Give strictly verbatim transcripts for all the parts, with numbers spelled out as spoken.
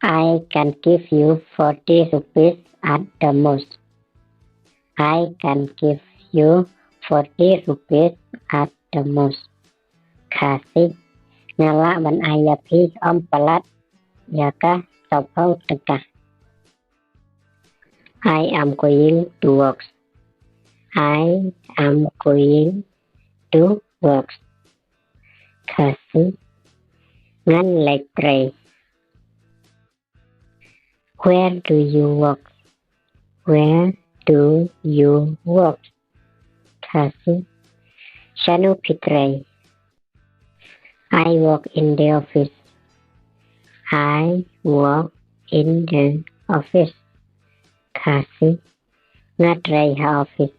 I can give you forty rupees at the most. I can give you forty rupees at the most. Khasi, nga lah ban ai ïa phi ym palat ïa ka sawphew tyngka. I am going to work. I am going to work. Khasi, ngan leit trei. Where do you work? Where do you work? Khasi, shano phi trei? I work in the office. I work in the office. Khasi, nga trei ha office.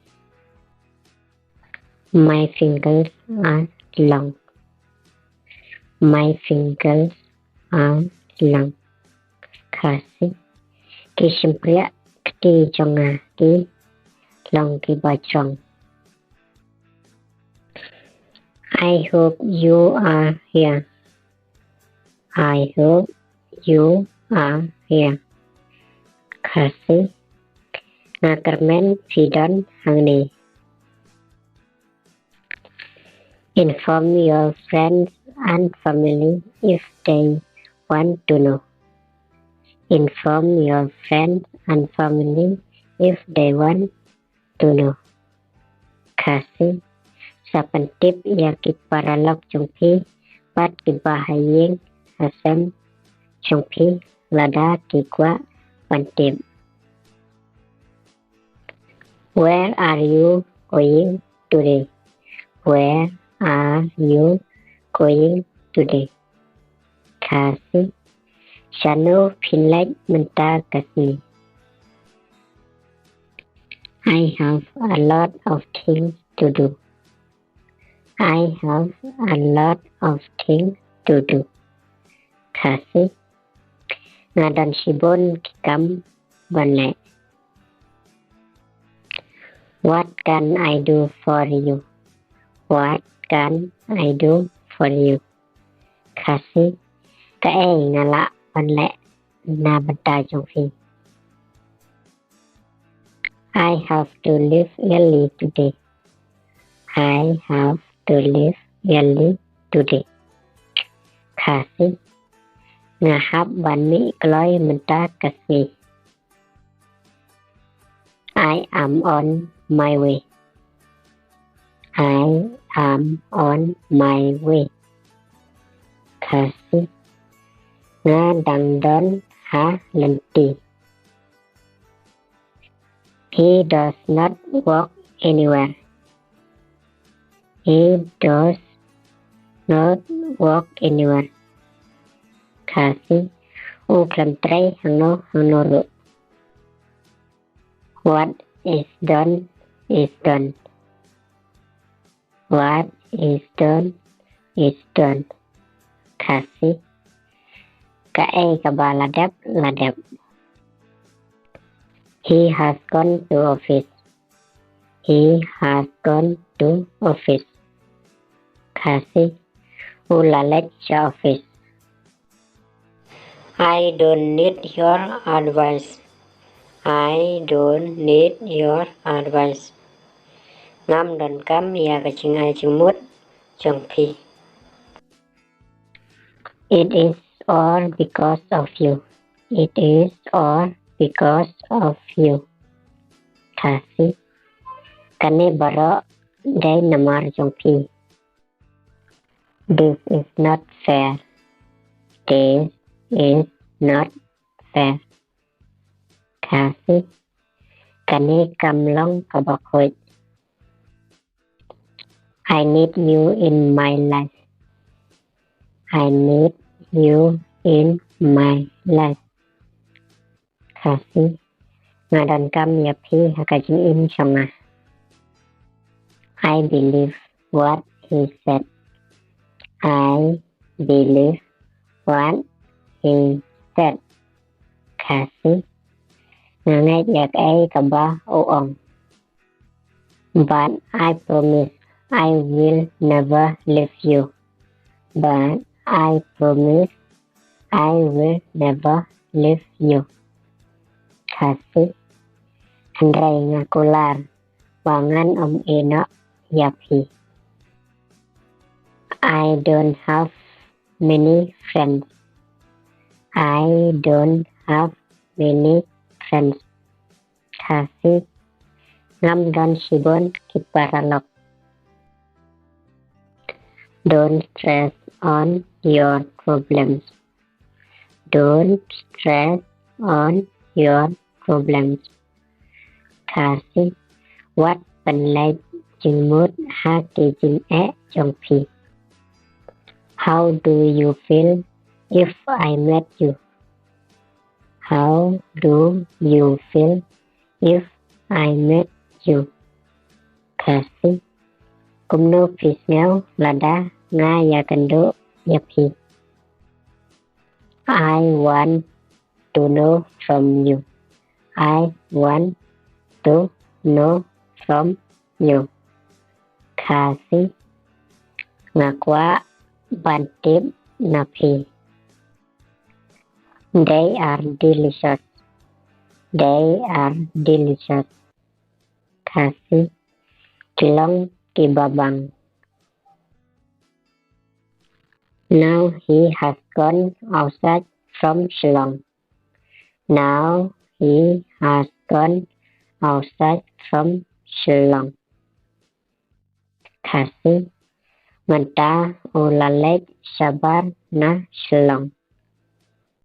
My fingers are long. My fingers are long. Khasi, ki shympriah kti jong nga ki long kiba jrong. I hope you are here. I hope you are here. Khasi, nga kyrmen phi don hangne. Inform your friends and family if they want to know. Inform your friends and family if they want to know. Khasi, sa pyntip ïa ki paralok jong phi bad ki bahaïing hasem jong phi lada ki kwah pyntip. Where are you going today? Where are you going today? Khasi, shano phin leit mynta ka sngi? I have a lot of things to do. I have a lot of things to do. Khasi, nga don shibun ki kam ban leh. What can I do for you? What can I do for you? Khasi, kaei nga lah ban leh na bynta jong phi? I have to leave early today. I have to leave early today. Khasi, nga hap ban mih kloi mynta ka sngi. I am on my way. I am on my way. Khasi, nga dang don ha lynti. He does not work anywhere. He does not work anywhere. Khasi, u khlem trei hangno hangno ruh. What is done is done. What is done is done. Khasi, kaei kaba la dep la dep. He has gone to office. He has gone to office. Khasi, u la leit sha office. I don't need your advice. I don't need your advice. Ngam donkam ïa ka jingai jingmut jong phi. It is all because of you. It is all because of you. Khasi, kane baroh dei namar jong phi. This is not fair. This is not fair. Khasi, kane kam long kaba khuid. I need you in my life. I need you in my life. Khasi, nga donkam ïa phi ha ka jingim jong nga. I believe what he said. I believe what he said. Khasi, nga ngeit ïa kaei kaba u ong. But I promise I will never leave you. But I promise I will never leave you. Khasi. Hynrei nga kular ba ngan ym ïehnoh ïa phi. I don't have many friends. I don't have many friends. Khasi. Ngam don shibun ki paralok. Don't stress on your problems. Don't stress on your problems. Khasi. Wat pynlait jingmut ha ki jingeh jong phi. How do you feel if I met you? How do you feel if I met you? Khasi. Kumno phi sngew lada nga ïakynduh ïa phi? I want to know from you. I want to know from you. Khasi. Nga kwah ban tip na phi. They are delicious. They are delicious. Khasi. Ki long kiba bang. Now he has gone outside from Shillong. Now he has gone outside from Shillong. Khasi. Mynta u la leit shabar na Shillong.